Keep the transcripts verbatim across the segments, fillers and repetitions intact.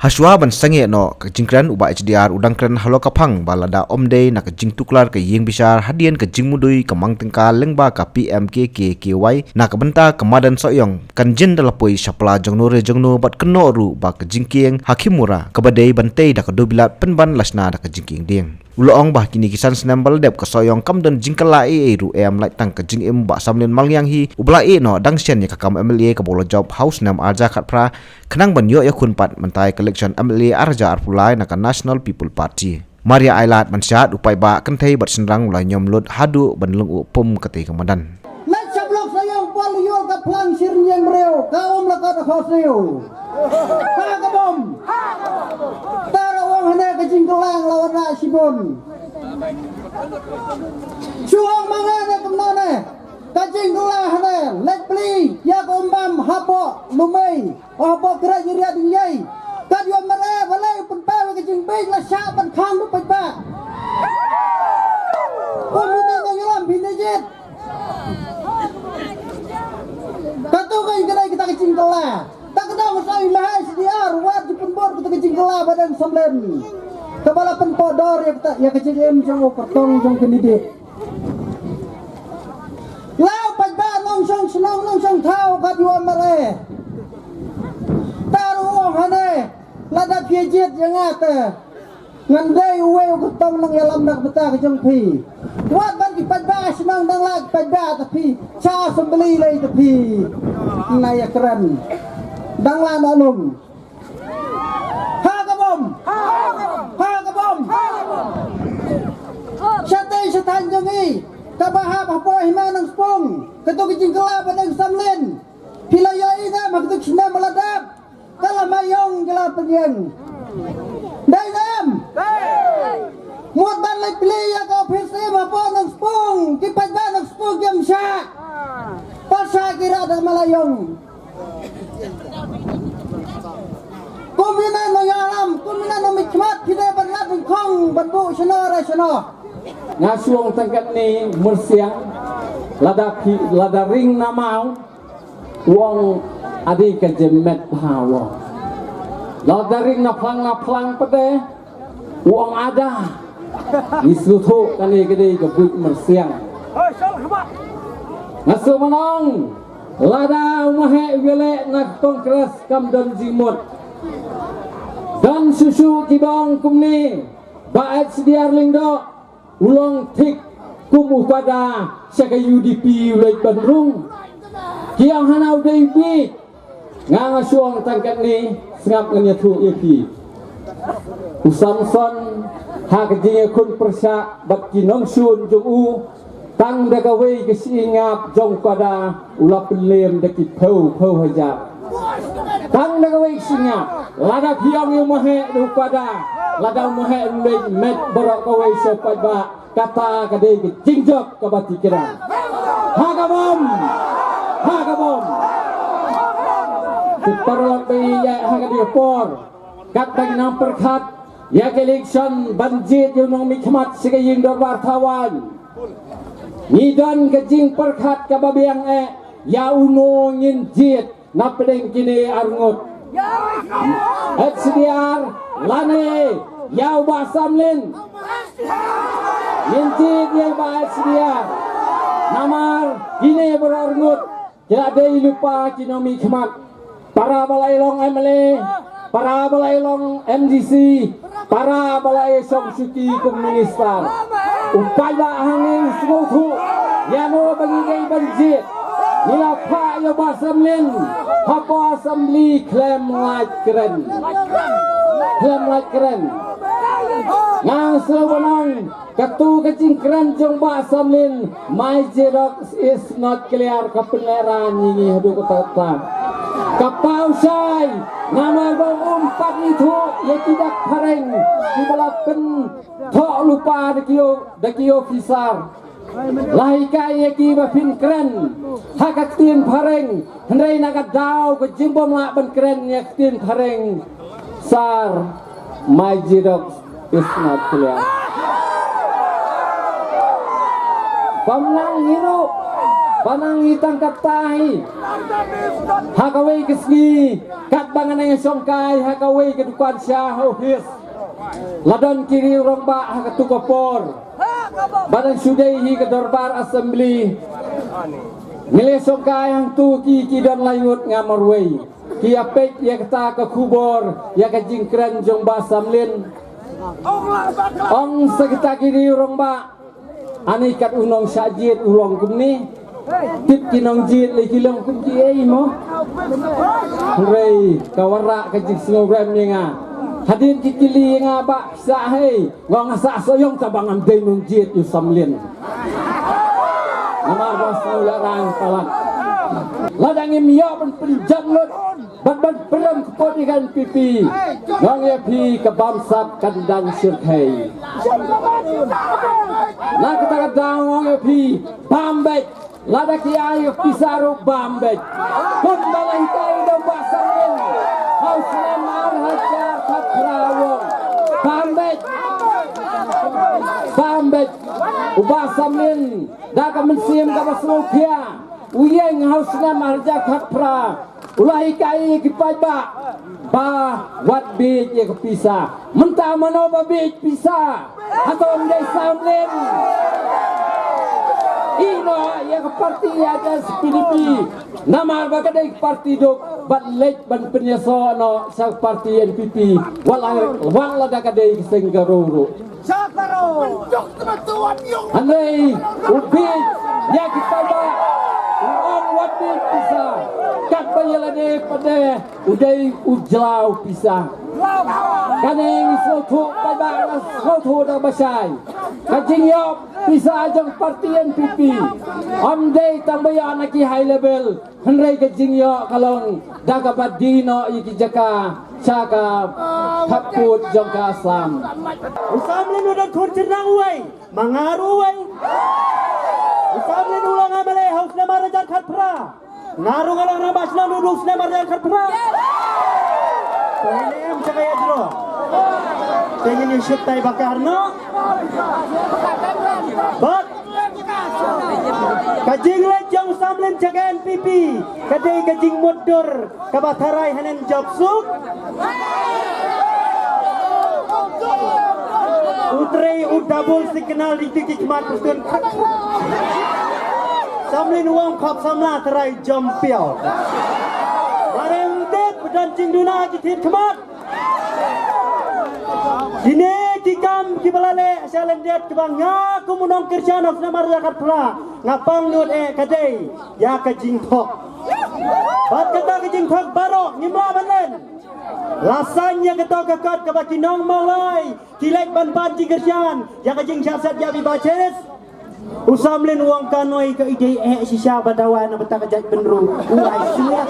Hashwa ban sangeh noh ka jingkren, u Bah H D R u dang kren halor ka phang ba lada ym dei na ka jingtuklar ka ïing bishar hadien ka jingmudui ka mang tyngka lyngba ka P M K K K Y na ka bynta ka madan Sohiong, kan jin da la poi sha pla jongno re jongno bad kynnoh ruh ba ka jingkieng ha Khimura kaba dei ban tei da ka dubilat pynban la shna da ka jingkieng dieng. U la ong ba ha kine ki san snem ba la dep ka Sohiong kam don jingkylla ei ei ruh, em lait tang ka jingim Bah Samlin Maliang hi uba la ïeh noh dang shen ïa ka kam M L A kaba u la jop ha u snem arhajar khatphra, khnang ban ïoh ïakhun pat mynta ïa ka election M L A arhajar arphew lai na ka National People Party. Mar ïa ai lad ban shad, u paidbah kynthei bad shynrang u la ñiom lut haduh ban lyngngoh pum katei ka madan. Leit sha block Sohiong, pol ïul ka phlang shirñiang briew, ka um la kot ha khohsiew. Ha ka bom. Tara ong hane ka jingkylla la wanrah shibun. Shu ong ma nga ne kumno ne. Ka jingkylla hane, leit plie ïa ka um bam hapoh Lumei. Oh, hapoh Krai Area Dingïei. Kat ïoh mare, balei u pynpaw ïa ka jingbieit, la shah ban khang u paidbah. Kum ine nongïalam phi ne jied. Katu ka ïing ka dei kata ka jingkylla. Ta ka dang sa ïa la H D R, wat ju pynbor kata ka jingkylla ba dang samlen. Kaba la pynpoh dor ïa kata, ïa ka jingim jong u kyrtong jong kane dei. La u paidbah nongshong shnong nongshong thaw kat ïoh mare. Tara ong hane, lada phi jied ïa nga te. Ngan dei uwei u kyrtong nongïalam na ka bynta ka jong phi. Wat ban ki paidbah shnong dang la ki paidbah ta phi. Sha assembly lei ta phi. Nga ïakren. Dang la na lum. Ha ka bom. Ha ka bom. Shatei shataiñ jong ngi kaba hap hapoh hima Nongspung, katu ka jingkylla ba dang samlen. Phi la ïohi ne em ha katu ka snem ba la dep? Ka la Maiong ka la pynïeng. Dei ne em? Mut ban leit plie ïa ka ophis syiem hapoh Nongspung, ki paidbah Nongspung kim shah. Pasa ki rah da ka Maiong. Kum ine nongïalam, kum ine nongmihkhmat, phi dei ban lap nyngkong ban buh shano re shano. Nga shu ong tang katne, mursiang, lada phi, lada ring na maw, u ong ade ka jemmet bha u ong. Lada ring na phlang na phlang pat de, u ong ada. Ngi sngewthuh kane ka dei ka buit mursiang. Nga sngewmynong lada u maheh u ïaleh na ka Congress kam don jingmut. Don shuh shuh kiba ong kumne, Bah H D R Lyngdoh u long thik kum u pada sha ka U D P u leit ban rung. Ki ong hana u dei u bieit. Nga nga shu ong tang katne, sngap ngan ïathuh ïa phi. U Samson ha ka jingïakhun pyrshah bad ki nongshun jong u, tang da kawei ka shi-ïingap jong u pada u la pynlem da ki phew phew hajar. Tang da kawei ka shi-ïingap, lada phi ong ïa u maheh da u pada, lada u maheh u leit met baroh kawei sha u paidbah, kata ka dei ka jingjop kaba tikra. Ha ka bom! Ha ka bom! Te paralok ba ïeit ha ka dei ka por. Katba ngi nang pyrkhat ïa ka election ban jied ïa u nongmihkhmat sha ka ïing dorbar thawaiñ, ngi don ka jingpyrkhat kaba biang eh ïa uno ngin jied na pdeng kine arngut. H D R lane ïa u Bah Samlin. Ngin jied ïa u Bah H D R. Namar kine baroh arngut ki la dei lypa ki nongmihkhmat. Para ba la ïalong M L A, para ba la ïalong M D C, para ba la ïashong shuki kum minister. U paidbah hangne u sngewthuh ïa no ba ngi dei ban jied. Ngi la phah ïa u Bah Samlin hapoh assembly khlem lait kren. Khlem lait kren. Nga sngewbha nang katu ka jingkren jong u Bah Samlin, my Jirox is not clear, ka pynlehrain ïa ngi haduh katta katta. Ka paw shai, namar ba um pat ithuh ïa ki dak phareng kiba la pyn thoh lypa da ki o-, da ki officer. La hikai ïa ki ba phin kren ha ka ktien phareng, hynrei na ka daw ka jingbym lah ban kren ïa ka ktien phareng, sir, my Jirox is not clear. Bym nang hi ruh, Ba nang hi tang katta hi. Ha kawei ka sngi, katba nga nang ïashongkai ha kawei ka dukan sha ha office, la don ki riew rangbah ha katu ka por. Ba nang shu dei hi ka dorbar assembly. Ngi la shongkai hangtu ki, ki don lai ngut, nga marwei. Ki ïa peit ïa kata ka khubor, ïa ka jingkren jong Bah Samlin. Ong sa kita ki riew rangbah. Ani kat u nongshah jied u long kumne. Tip ki nongjied lei ki long kum kiei mo. Hynrei ka wanrah ka jingsngewrem ïa nga. Hadien ki kylli ïa nga, Bah, phi sah hei? Nga ong nga sah Sohiong, tangba ngam dei nongjied ïa u Samlin. Namar ba sngewlehrain palat. Lada ngim ïoh ban pynjot lut bad ban pynrem kput ïa ka N P P, nga ong ïa phi, ka bamsap kan dang shyrkhei. Na kata ka daw nga ong ïa phi, bam beit. Lada ki ai ïa phi pisa ruh, bam beit. Kumba la hikai da u Bah Samlin ha u snem ar hajar khatphra, u ong, bam beit. Bam beit. U Bah Samlin da ka mynsiem kaba sngewkhia, u ïeng ha u snem ar hajar khatphra, u la hikai ïa ki paidbah ba wat bieit ïa ka pisa. Mynta mano ba bieit pisa? Hato ym dei Samlin? Ïeh noh ïa ka parti ïa ka S P D P. Namar ba ka dei ka parti duk, bad leit ban pynïasoh noh sha ka parti N P P. Wat la, wat lada ka dei ka seng ka rung ruh. Hynrei u bieit ïa ki paidbah, u ong wat bieit pisa. Katba ïa lade pat de u dei u jlaw pisa. Kane ngi sngewthuh paidbah, ngi sngewthuh da ba shai. Ka jingïoh pisa jong parti N P P ym dei tang ba ïoh na ki high level. Hynrei ka jingïoh ka long da kaba die noh ïa ki jaka sha ka khappud jong ka Assam. U Samlin u don khun shynrang uwei, ma nga ruh uwei. U Samlin u long M L A ha u snem ar hajar khatphra. Nga ruh nga long rangbah shnong ha u snem ar hajar khatphra. Te ngin ïa shit tai bakar noh. Bad ka jingleit jong u Samlin sha ka N P P ka dei ka jingmutdur kaba tharai haneng jop suk. U trei u double signal ri ki khmat pustun. Samlin u ong khop samla tharai jom piaw. Bareng tip u don jingduna ki thied khmat. Kine ki kam kiba la leh sha lyndet kiba nga kum u nongkyrshan ha u snem ar hajar khatphra nga pang nud eh ka dei ïa ka jingthok. Bad kata ka jingthok baroh ngim lah ban len. La saiñ ïa kato ka kot kaba ki nong Mawlai ki leit ban pan jingkyrshan ïa ka jingshah set ïa Viva Cherish. U Samlin u ong ka noi ka idei eh shisha ba dawa na bynta ka jaitbynriew. U ai shisha.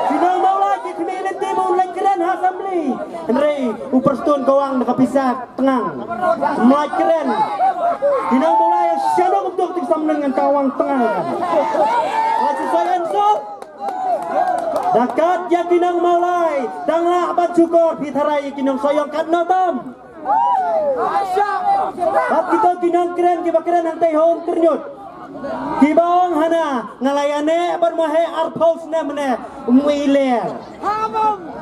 Ki nong Mawlai ki khmih lynti ba un leit kren ha assembly. Hynrei u Prestone ka wang da ka pisa tnga. Mlai kren. Ki nong Mawlai shisha, dok dok tik Samlin ngan ka wang tnga. Ka shisha answer. Da kat ïa ki nong Mawlai dang lah ban shukor, phi tharai ïa ki nong Sohiong katno tam. Bad kito ki nongkren kiba kren hangtei ha Umtyrñut kiba ong hana nga la ïaineh bad u Maheh arphew snem ne, um i ler.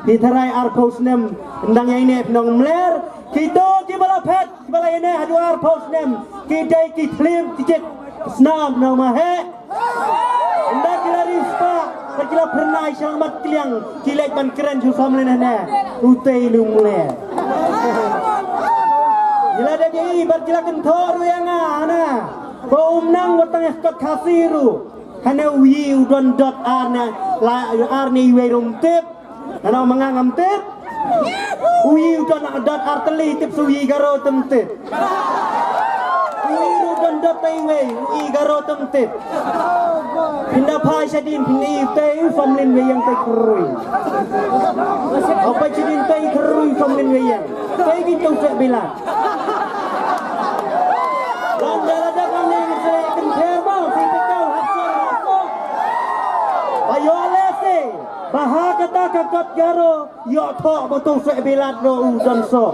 Phi tharai arphew snem ym dang ïaineh phi nong mler. Kito kiba la phet kiba la ïaineh haduh arphew snem ki dei ki thlim ki jit snam nong Maheh. Ynda ki la riewspah bad ki la phyrnai sha mat kliang ki leit ban kren sha u Samlin hane, utei lum le. Ki la dep ïa i bad ki la kynthoh ruh ïa nga hana, ba um nang wat tang ïa kot Khasi ruh. Hane u yi u don dot ar ne, la ar ne iwei ruh um tip. Nano ma nga ngam tip. U yi u don dot ar tylli tip, sa u yi Garo te um tip. U yi ruh don dot te iwei, u yi Garo te um tip. Phin da phai shadien phin i te u Samlin wei ïeng te khrui. Au phai shadien te khrui Samlin wei ïeng. Te ki tu se bilat. Long da la da pang ne se kin ther ba se te kau hapsor hapsor. Ba yo le se. Ba ha kata ka kot Garo, ïoh thoh ba u Seh Bilat ruh u don soh.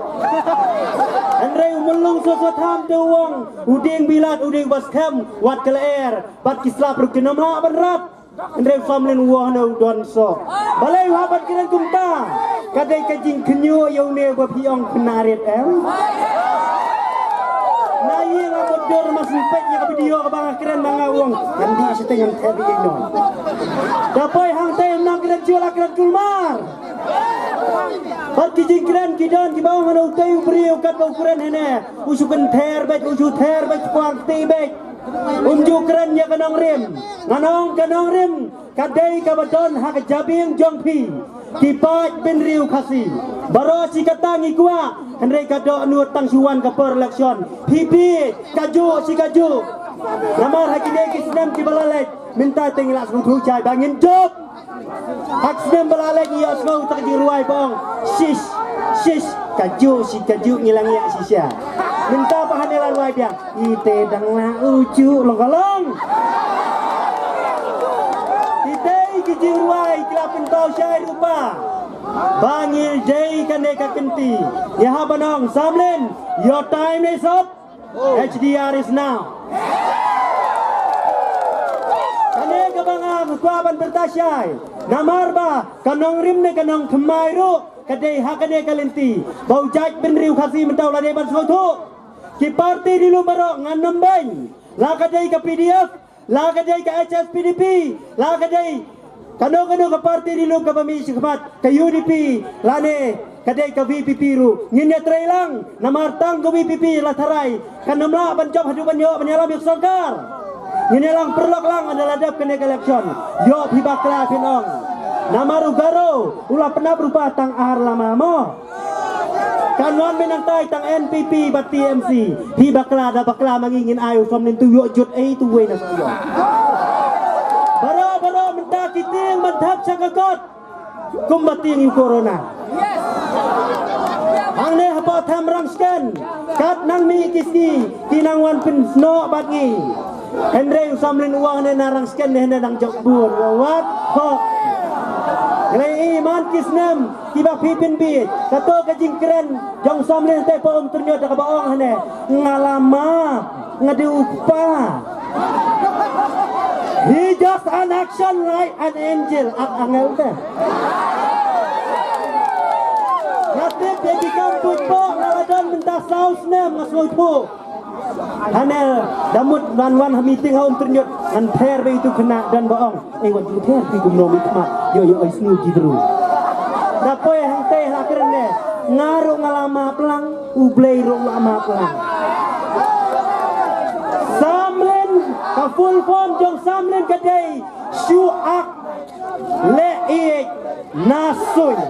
Hynrei u Myllung Soso Tham te u ong, u dieng Bilat u dieng ba skhem, wat ka lyer, bad ki slap ruh kin ym lah ban rap. Hynrei u Samlin u ong ne u don soh. Balei u hap ban kren kumta? Ka dei ka jingkhynñiuh ïa une ba phi ong khynnah rit em. Na ïing a bot dur mas peit ïa ka video kaba nga kren ba nga ong. Kan dei shiteng em ther ïa ino. Da poi hangtei ym nang kren jur la kren kulmar. Bad ki jingkren ki don kiba ong hana utei u briew katba u kren hene. U shu kynther beit, u shu ther beit, kwang kti beit. Um ju kren ïa ka nongrim. Ngan ong ka nongrim ka dei kaba don ha ka jabieng jong phi. Ki paid bynriew Khasi. Baroh shi katta ngi kwah. Hynrei ka dohnud tang shu wan ka por election. Phi phi kajuh shi kajuh. Namar ha kine ki snem kiba la leit. Mynta te ngi la sngewthuh shai ba ngin jop. Ha ki snem ba la leit ngi ïohsngew ta ka jingrwai ba ong. Shish, shish, kajuh shi kajuh ngi la ngiah shisha. Mynta ba hane la rwai biang. Ite dang la uju long ka long. Ite ki jingrwai ki la pynpaw shai ruh ba. Ba ngi dei kane ka kynti. Ngi hap ban ong Samlin, your time is up. H D R is now. Kane kaba nga kwah ban pyrta shai. Namar ba ka nongrim ne ka nongthymmai ruh ka dei ha kane ka lynti. Ba u jait bynriew Khasi mynta u la dei ban sngewthuh. Ki parti ri lum baroh ngan ym beiñ. La ka dei ka P D F, la ka dei ka H S P D P, la ka dei kano kano ka parti ri lum kaba mih shakhmat, ka U D P, lane ka dei ka V P P ruh. Ngin ïa trei lang, namar tang ka V P P la tharai kan ym lah ban jop haduh ban ïoh ban ïalam ïa ka sorkar. Ngin ïa lang pyrlok lang ynda la dep kane ka election. Ïoh phi bakla phin ong. Namar u Garo u la pynap rupa tang ar lama mo. Kan wan mynta tang N P P bad T M C. Phi bakla da bakla ma ngi, ngin ai u Samlin tu ïoh jut ei tu wei na sa ïoh. Baroh baroh mynta ki tieng ban thep sha ka kot. Kumba tieng ïa u corona. Hangne hapoh Them Rangsken. Kat nang mih ki sngi ki nang wan pynsnoh bad ngi. Hynrei u Samlin u ong ne na Rangsken ne hynrei nang jop bun. Wat hok. Ngi la ïohi man ki snem kiba phi pynbiej. Kato ka jingkren jong u Samlin te pa Umtyrñiot da kaba ong hane. Nga la map, nga dei u kpa. He just an action like an angel, archangel te. Nga tip ïa ki kam put poh nga la don mynta saw snem nga sngewthuh. Hane da mut ngan wan ha meeting ha Umtyrñiot ngan pher beit ïa utu u khynnah, don ba ong. Ei, wat ju pher phi kumno, mih khmat. Ïoh, ïoh, ai sniew ki bru. Da poi hangtei ha la kren ne. Nga ruh nga la map lang, U Blei ruh u la map lang. Samlin, ka full form jong Samlin ka dei, shu ak leh ïeit na suiñ.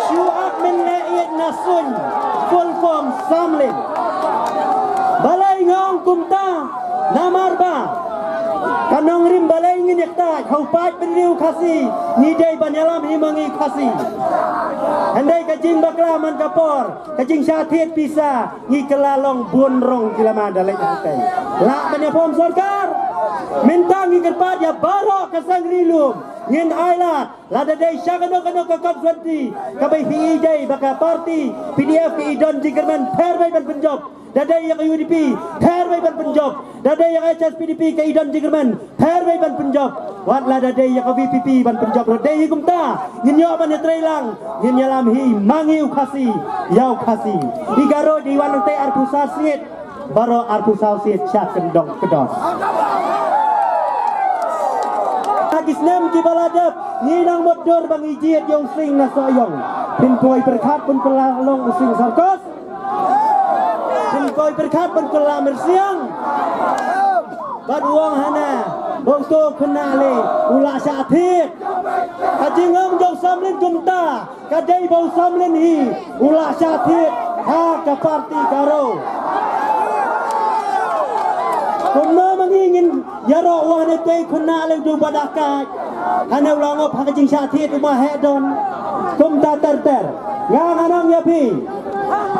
Shu ak men leh ïeit na suiñ. Full form Samlin. Balei nga ong kumta? Namar ba ka nongrim balei ngin ïa kyntait ha u paid bynriew Khasi, ngi dei ban ïalam hi ma ngi Khasi. Hynrei ka jingbakla man ka por, ka jingshah thied pisa, ngi kylla long bun rong ki lama da leit hangtei. Lah ban ïa form sorkar. Mynta ngi kyrpad ïa baroh ka seng ri lum, ngin ailad. Lada dei sha kano kano ka constituency kaba phi ïohi dei ba ka party P D F ka i don jingkyrmen, pher beit ban pynjop. Da dei ïa ka U D P, pher beit ban pynjop. Da dei ïa ka H S P D P ka i don jingkyrmen, pher beit ban pynjop. Wat lada dei ïa ka V P P ban pynjop ruh dei hi kumta. Ngin ïoh ban ïatrei lang, ngin ïalam hi ma ngi u Khasi ïa u Khasi. I Garo dei wan nangtei arphew saw seat. Baroh arphew saw seat sha kyndong kdor. Ha ki snem kiba la dep ngi nang mutdur ba ngi jied ïa u sing na Sohiong. Phin poi pyrkhat ban kylla long u sing Sarkos. Phin poi pyrkhat ban kylla myrsiang. Bad u ong hana ba uto u khynnah lei u la shah thied. Ka jingong jong u Samlin kumta. Ka dei ba u Samlin hi u la shah thied ha ka party Garo. Kumno ma ngi ngin ïaroh u wan ne tei khynnah lei u dei ba da kai. Hane u la ngop ha ka jingshah thied u ma heh don. Kumta ter ter. Nga ngan ong ïa phi.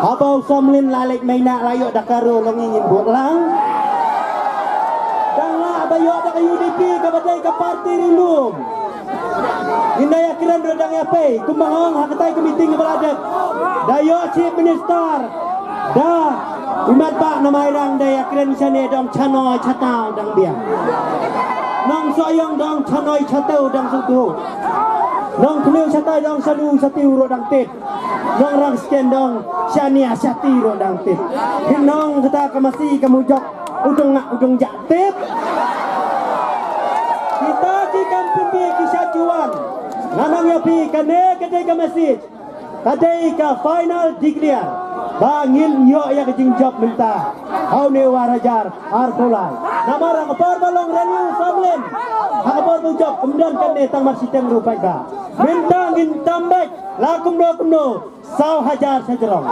Haba u Samlin la leit maina la ïoh da ka Garo long ngi ngin bud lang. Dang lah ba ïoh da ka U D P kaba dei ka party ri lum. Ngin da ïa kren ruh dang ïa pei, kumba nga ong ha katei ka meeting kaba la dep. Da ïoh Chief Minister da u Metbah na Mairang da ïa kren shane dang shanoi shatau dang biang. Nongsohiong dang shanoi shatau dang sutu. Nongkhliew shatai dang shadu shatiu ruh dang tit. Nongrang sken dang shania shati ruh dang tit. Phin ong kata ka masi ka mujok u dang ngak u dang jak tit. Kita ki kam pynbeit ki sha juan. Nga ong ïa phi kane ka dei ka message. Ka dei ka final declare ba ngin ïoh ïa ka jingjop mynta ha une u ar hajar arphew lai. Namar ha ka por ba long rally u Samlin, ha ka por ba u jop ym don kane tang mar shiteng ruh paidbah. Mynta ngin tam beit la kumno kumno saw hajar sha jrong.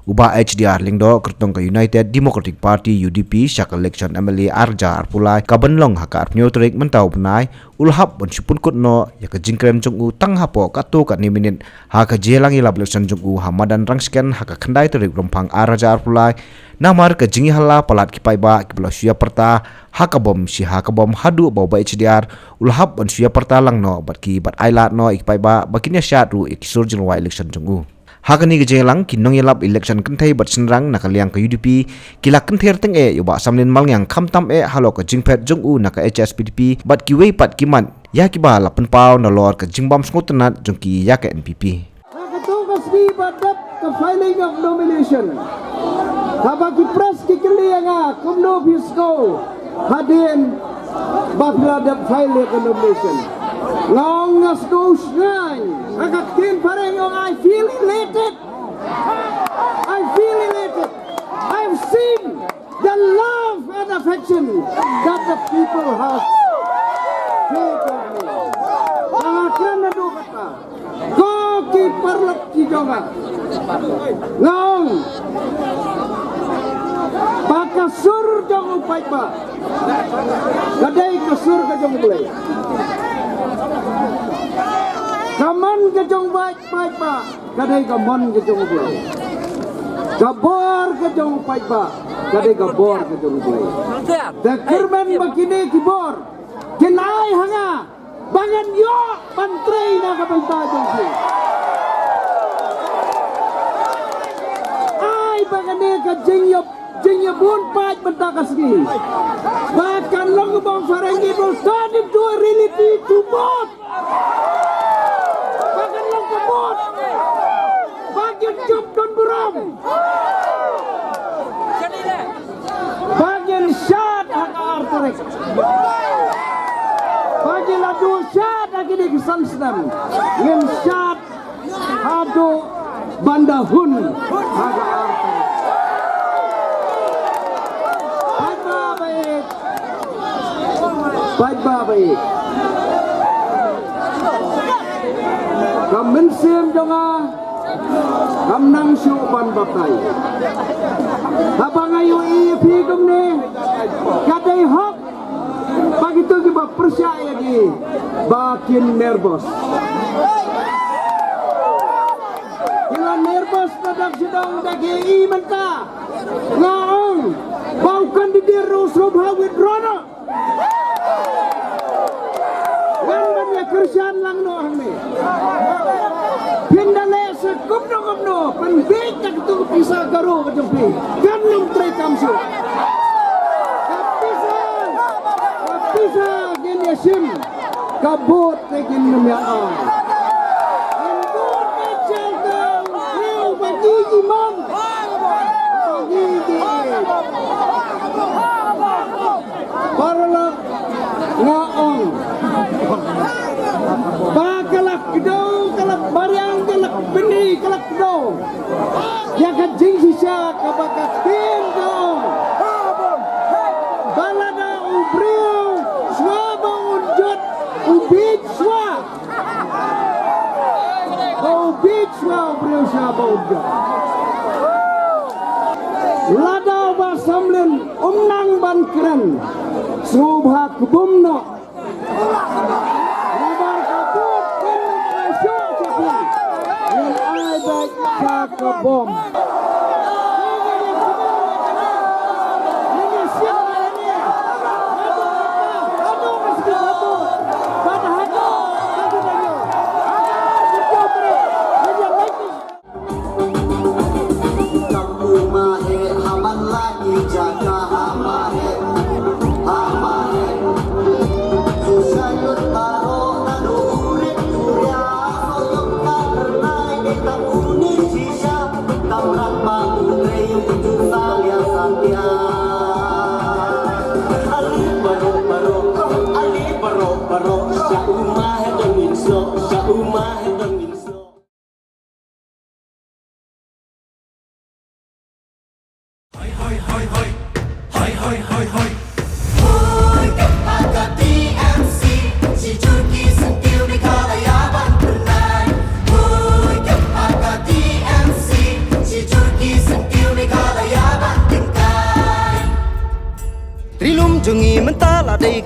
U Bah H D R Lyngdoh, kyrtong ka United Democratic Party, U D P, sha ka election M L A ar hajar arphew lai, ka ban long ha ka arphew tarik mynta u bnai, u la hap ban shu pynkut noh ïa ka jingkren jong u tang hapoh katto katne minit ha ka jingïalang ïalap election jong u ha madan Rangshken ha ka khyndai tarik Rymphang ar hajar arphew lai. Namar ka jingïahala palat ki paidbah kiba la shu ïa pyrta ha ka bom shi ha ka bom haduh ba u Bah H D R u la hap ban shu ïa pyrta lang noh bad ki bad ai lad noh ïa ki paidbah ba kin ïa shad ruh ïa ki sur jinglong election jong u. Ha kane ka jingïalang ki nongïalap election kynthei bad shynrang na ka liang ka U D P ki la kynther tyngeh ïa u Bah Samlin Malngiang khamtam eh halor ka jingphet jong u na ka H S P D P bad kiwei pat ki mat ïa kiba la pynpaw nalor ka jingbym sngewtynnat jong ki ïa ka N P P. Ha kato ka sngi ba dep ka filing of nomination, haba ki press ki kylli ïa nga kumno phi sngew hadien ba phi la dep file ïa ka nomination, nga ong nga sngew shngaiñ. Ha ka ktien phareng ong, I feel elated. I feel elated. I've seen the love and affection that the people have showed on me. Ba nga kren naduh kata, ko ki paralok ki jong nga, nga ong ba ka sur jong u paidbah ka dei ka sur ka jong U Blei. Ka mon ka jong u paidbah ka dei ka mon ka jong U Blei. Ka bor ka jong u paidbah ka dei ka bor ka jong U Blei. Te kyrmen ba kine ki bor kin ai ha nga ba ngan ïoh ban trei na ka bynta jong phi. Ai ba kane ka jingïap jingïabun paid mynta ka sngi ba kan long ka bym phareng, it will turn into a reality to vote. Ba kan long ka vote ba kin jop don burom. Ba ngin shad ha ka ar tarik. Ba ngin la duh shad ha kine ki san snem. Ngin shad haduh ban da hun ha ka ar tarik. Paidbah ba ïeit. Paidbah ba ïeit. Ka mynsiem jong nga kam nang shuh ban batai. Haba nga ïohi ïa phi kumne, ka dei hok ba kito kiba pyrshah ïa ki ba kin nervous. Ki la nervous na dak sdang da ki i mynta. Nga ong ba u candidate ruh sngewbha withdraw noh. Ngan ban ïa kyrshan lang noh hangne. Phin da leh sa kumno kumno, pynbiej da katu ka pisa karo ka jong phi. Kan ym trei kam shuh. Ka pisa, ka pisa ngin ïa shim. Ka vote te ngin ym ïa ai. Ngin vote te shelter. Ba ngi ki mon. Ba ngi ki. Paralok, nga ong ba ka la kdew, ka la mariang, ka la bynriew, ka la kdew ïa ka jingshisha kaba ka ktien ka ong ba lada u briew shuwa ba un jot u bieit shuwa. Ba u bieit shuwa u briew shuwa ba u jop. Lada u Bah Samlin um nang ban kren, sngewbha kbum noh. Namar ka bud kan ai shuh sha phi. Ngin ai beit sha ka bom.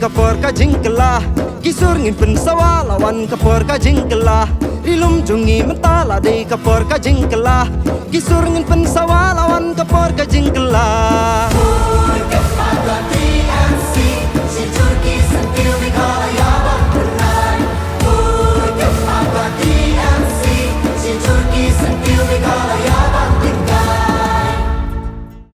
Ka por ka jingkylla, ki sur ngin pynsawa la wan ka por ka jingkylla. Ri lum jong ngi mynta la dei ka por ka jingkylla. Ki sur ngin pynsawa la wan ka por ka jingkylla.